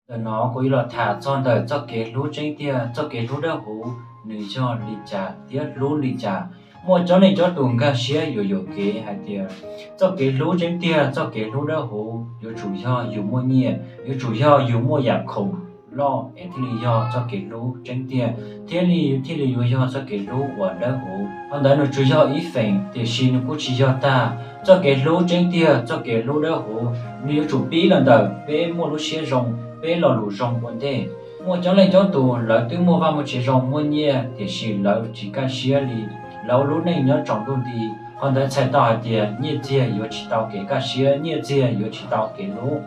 Ntawm no kuv yuav los tham txog ntawm txoj kev hlub tseeb tiag, txoj kev hlub dawb huv nws yog li cas thiab hlub li cas. Muaj coob leej coob tus nkag siab yuam yuam kev hais tias txoj kev hlub tseeb tiag, txoj kev hlub dawb huv yuav tsum yog yus muaj nyiaj, yuav tsum yog yus muaj yam khoom loj es thiaj li yog txoj kev hlub tseeb tiag, thiaj li thiaj li yuav yog txoj kev hlub uas dawb huv. Qhov ntawd nws tsuas yog ib feem, tiam sis nws kuj tsis yog tag. Txoj kev hlub tseeb tiag, txoj kev hlub dawb huv nws yuav tsum pib los ntawm peb muaj lub siab zoo, peb lo lus zoo ua ntej. Muaj coob leej coob tus lawv twb muaj vaj muaj tsev zoo muaj nyiaj, tiam sis lawv tsis kaj siab li lawv ua lub neej nyob tsaus ntuj nti. Qhov ntawd txhais tau hais tias nyiaj txiag yuav tsis tau kev kaj siab, nyiaj txiag yuav tsis tau kev hlub.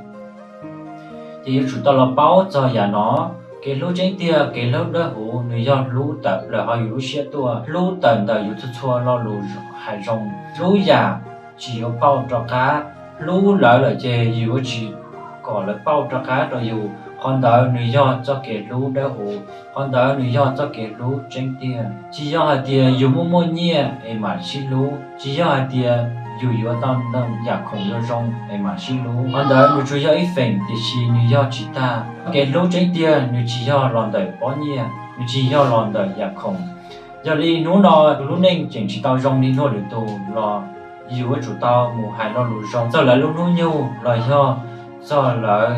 Ces yuav tsum tau los paub txog yam no. Kev hlub tseeb tiag, kev hlub dawb huv nws yog hlub tawm plaws hauv yus lub siab tuaj, hlub tawm ntawm yus txhua txhua lo lus hais zoo, hlub yam tsis yuav pauj rov qab. Hlub lawv lawm ces yus yuav tsis kom lawv pauj rov qab rau yus. Qhov ntawd nws yog txoj kev hlub dawb huv, qhov ntawd nws yog txoj kev hlub tseeb tiag. Tsis yog hais tias yus muaj muaj nyiaj es mam sib hlub, tsis yog hais tias yus yuav tau ntau yam khoom zoo zoo es mam sib hlub. Qhov ntawd nws tsuas yog ib feem, tiam sis nws yog tsis tag. Kev hlub tseeb tiag nws tsis yog los ntawm pob nyiaj, nws tsis yog los ntawm yam khoom. Yog li hnub no tus lub neej tseem tsis tau zoo li luag lwm tus los yus yuav tsum tau mus hais lo lus zoo txog lawv lub hnub nyoog los yog txog lawv,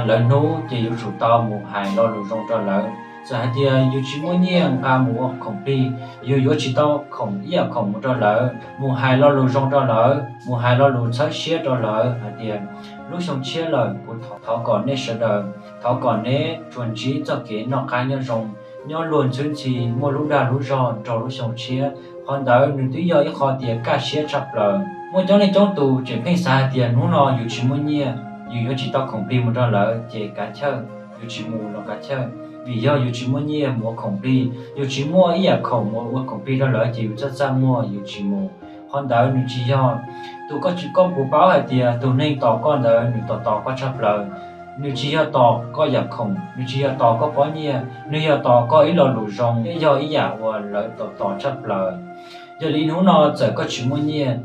lawv hnub, ces yuav tsum tau mus hais lo lus zoo rau lawv. Txawm hais tias yus tsis muaj nyiaj nqa mus ua khoom plig, yus yuav tsis tau khoom ib yam khoom mus rau lawv, mus hais lo lus zoo rau lawv, mus hais lo lus txhawb siab rau lawv hais tias lub xyoo tshiab lawm kuv thov kom nej sawv daws, thov kom neb tsuas ntsib txoj kev noj qab nyob zoo, nyob luag ntxhwb ntxhi, muaj lub dag lub zog rau lub xyoo tshiab. Qhov ntawd nws twb yog ib qho tias kaj siab tshaj plaws. Muaj coob leej coob tus tseem pheej xav hais tias hnub no yus tsis muaj nyiaj, yus yuav tsis tau khoom plig mus rau lawv ces kav chawj, yus tsis mus los kav chawj. Vim yog yus tsis muaj nyiaj mus ua khoom plig, yus tsis muaj ib yam khoom mus ua khoom plig rau lawv ces yus txaj txaj muag yus tsis mus. Qhov ntawd nws tsis yog. Tus koj tsis, koj puas paub hais tias tus neeg tos koj ntawd nws tos tos koj tshaj plaws. Nws tsis yog tos koj yam khoom, nws tsis yog tos koj pob nyiaj, nws yog tos koj ib lo lus zoo, thiab yog ib yam uas lawv tos tos tshaj plaws. Yog li hnub no txawm koj tsis muaj nyiaj,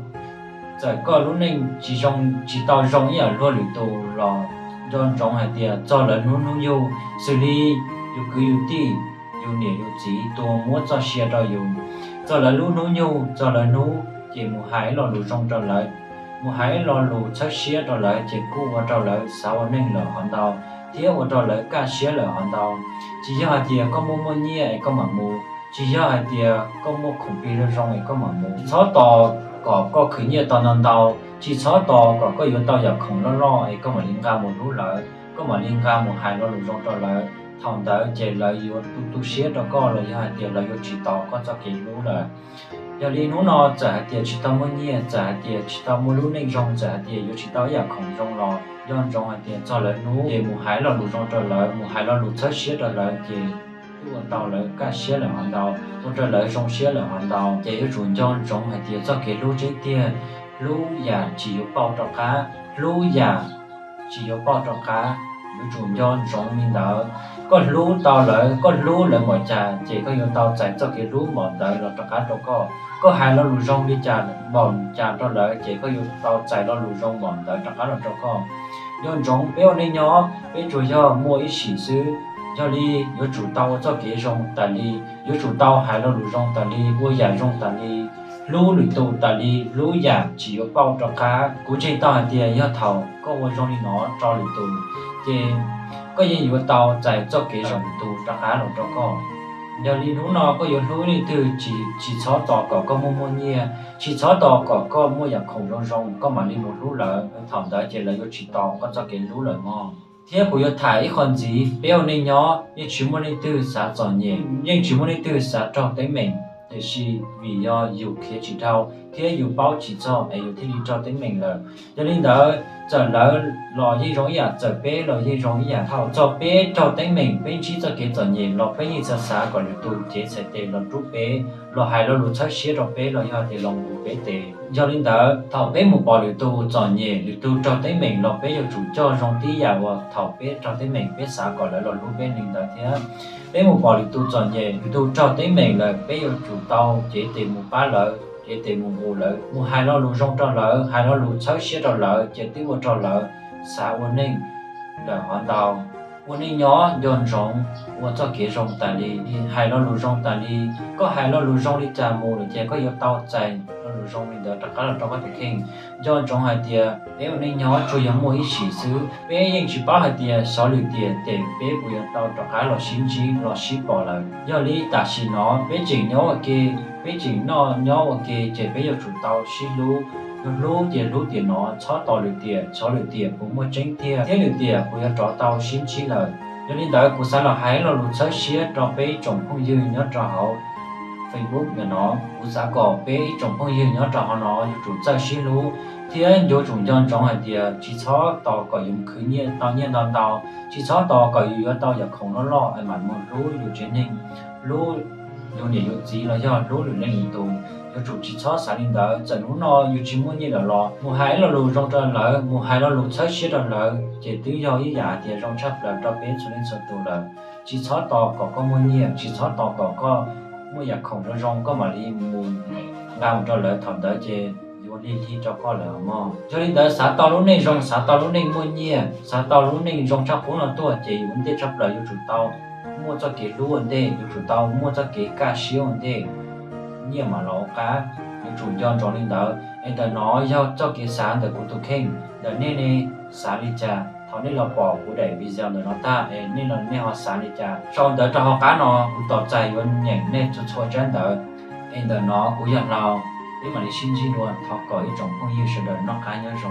txawm koj lub neej tsis zoo, tsis tau zoo ib yam luag lwm tus los nco ntsoov hais tias txog lawv hnub hnub nyoog xws li yus kwv yus tij, yus niam yus txiv tus muab txoj sia rau yus, txog lawv lub hnub nyoog, txog lawv hnub ces mus hais ib lo lus zoo rau lawv, mus hais ib lo lus txhawb siab rau lawv ces kuj ua rau lawv xav ua neej lawm hov ntau, thiab ua rau lawv kaj siab lawm hov ntau. Tsis yog hais tias koj muaj muaj nyiaj es koj mam mus, tsis yog hais tias koj muaj khoom plig zoo zoo es koj mam mus. Tsis txhob tos kom koj khwv nyiaj tau ntau ntau, tsis txhob tos kom koj yuav tau yam khoom loj loj es koj mam li nqa mus hlub lawv, koj mam li nqa mus hais lo lus zoo rau lawv. Thaum ntawd ces lawv yuav tu tu siab rau koj los yog hais tias lawv yuav tsis tos koj txoj kev hlub lawm. Yog li hnub no txawm hais tias tsis tau muaj nyiaj, txawm hais tias tsis tau muaj lub neej zoo, txawm hais tias yuav tsis tau ib yam khoom zoo los nco ntsoov hais tias txog lawv hnub ces mus hais lo lus zoo rau lawv, mus hais lo lus txhawb siab rau lawv ces twb ua tau lawv kaj siab lawm hov ntau, ua rau lawv zoo siab lawm hov ntau. Ces yuav tsum nco ntsoov hais tias txoj kev hlub tseeb tiag, hlub yam tsis yuav pauj rov qab, hlub yam tsis yuav pauj rov qab. Yuav tsum nco ntsoov li ntawd. Koj hlub tau lawv, koj hlub lawv npaum cas ces koj yuav tau txais txoj kev hlub npaum ntawd los rov qab rau koj. Koj hais lo lus zoo li cas npaum cas rau lawv ces koj yuav tau txais lo lus zoo npaum ntawd rov qab los rau koj. Nco ntsoov peb ua neej nyob peb tsuas yog muaj ib sim xwb, yog li yuav tsum tau ua txoj kev zoo tas li, yuav tsum tau hais lo lus zoo tas li, ua yam zoo tas li, hlub lwm tus tas li, hlub yam tsis yuav pauj rov qab. Kuv ntseeg tau hais tias yog thaum koj ua zoo li no rau lwm tus ces koj yeej yuav tau txais txoj kev zoo lwm tus rov qab los rau koj. Yog li hnub no koj yuav hlub leej twg, tsis txhob tos kom koj muaj muaj nyiaj, tsis txhob tos kom koj muaj yam khoom zoo zoo koj mam li mus hlub lawv, thaum ntawd ces lawv yuav tsis tos koj txoj kev hlub lawm mog. Thiab kuv yuav tham ib qho ntxiv, peb ua neej nyob yeej tsis muaj leej twg xav txom nyem, yeej tsis muaj leej twg xav raug teeb meem, tiam sis vim yog yus khiav tsis dhau thiab yus paub tsis txog es yus thiaj li raug teeb meem lawm. Yog li ntawd txawm lawv los yeej zoo ib yam, txawm peb los yeej zoo ib yam. Thaum txog peb raug teeb meem, peb ntsib txoj kev txom nyem los peb yeej xav xav kom lwm tus cev txhais tes los rub peb, los hais lo lus txhawb siab rau peb los yog tias los nqus peb tes. Yog li ntawd thaum peb mus pom lwm tus txom nyem, lwm tus raug teeb meem los peb yuav tsum coj zoo tib yam uas thaum peb raug teeb meem peb xav kom lawv los hlub peb li ntawd thiab. Peb mus pom lwm tus txom nyem, lwm tus raug teeb meem lawm peb yuav tsum tau cev tes mus pab lawv, cev tes mus nqus lawv, mus hais lo lus zoo rau lawv, hais lo lus txhawb siab rau lawv ces twb ua rau lawv xav ua neej lawm hov ntau. Ua neej nyob nco ntsoov ua txoj kev zoo tas li, hais lo lus zoo tas li. Koj hais lo lus zoo li cas mus lawm ces koj yuav tau txais lo lus zoo li ntawd rov qab los rau koj tus kheej. Nco ntsoov hais tias peb ua neej nyob tsuas yog muaj ib sim xwb, peb yeej tsis paub hais tias xyov lwm tiam ces peb puas yuav tau rov qab los sib ntsib los sib pom lawm. Yog li tam sim no peb tseem nyob ua ke, peb tseem noj nyob ua ke ces peb yuav tsum tau sib hlub. Yog hlub ces hlub tiam no, txhob tos lwm tiam, xyov lwm tiam puas muaj tseeb tiag thiab lwm tiam puas yuav rov tau sib ntsib lawm. Yog li ntawd kuv xav los hais lo lus txhawb siab rau peb ib tsoom phooj ywg nyob rau hauv Facebook ntawm no. Kuv xav kom peb ib tsoom phooj ywg nyob rau hauv no yuav tsum txawj sib hlub thiab yuav tsum nco ntsoov hais tias tsis txhob tos kom yus khwv nyiaj tau nyiaj ntau ntau, tsis txhob tos kom yus yuav tau yam khoom loj loj es mam mus hlub yus tsev neeg, hlub yus niam yus txiv los yog hlub lwm leej lwm tus. Yuav tsum tsis txhob xav li ntawd. Txawm hnub no yus tsis muaj nyiaj lawm los mus hais lo lus zoo rau lawv, mus hais lo lus txhawb siab rau lawv ces twb yog ib yam hais tias zoo tshaj plaws rau peb txhua leej txhua tus lawm. Tsis txhob tos kom koj muaj nyiaj, tsis txhob tos kom koj muaj yam khoom zoo zoo koj mam li mus nqa mus rau lawv, thaum ntawd ces yuav lig lig rau koj lawm mog. Yog li ntawd xav tau lub neej zoo, xav tau lub neej muaj nyiaj, xav tau lub neej zoo tshaj qub no tuaj ces yus ua ntej tshaj plaws yuav tsum tau muaj txoj kev hlub ua ntej, yuav tsum tau muaj txoj kev kaj siab ua ntej, nyiaj mam los ua qab. Yuav tsum nco ntsoov li ntawd. Es ntawm no yog txoj kev xav ntawm kuv tus kheej, ntawm nej ne, xav li cas? Thaum nej los pom kuv daim video ntawm no tag es nej los nej ho xav li cas? Sau ntawv rau hauv qab no, kuv tos txais yuav nyeem nej txhua txhua tsab ntawv. Es ntawm no kuv yog Hlau, peb mam li sib ntsib dua. Thov kom ib tsoom phooj ywg sawv daws noj qab nyob zoo.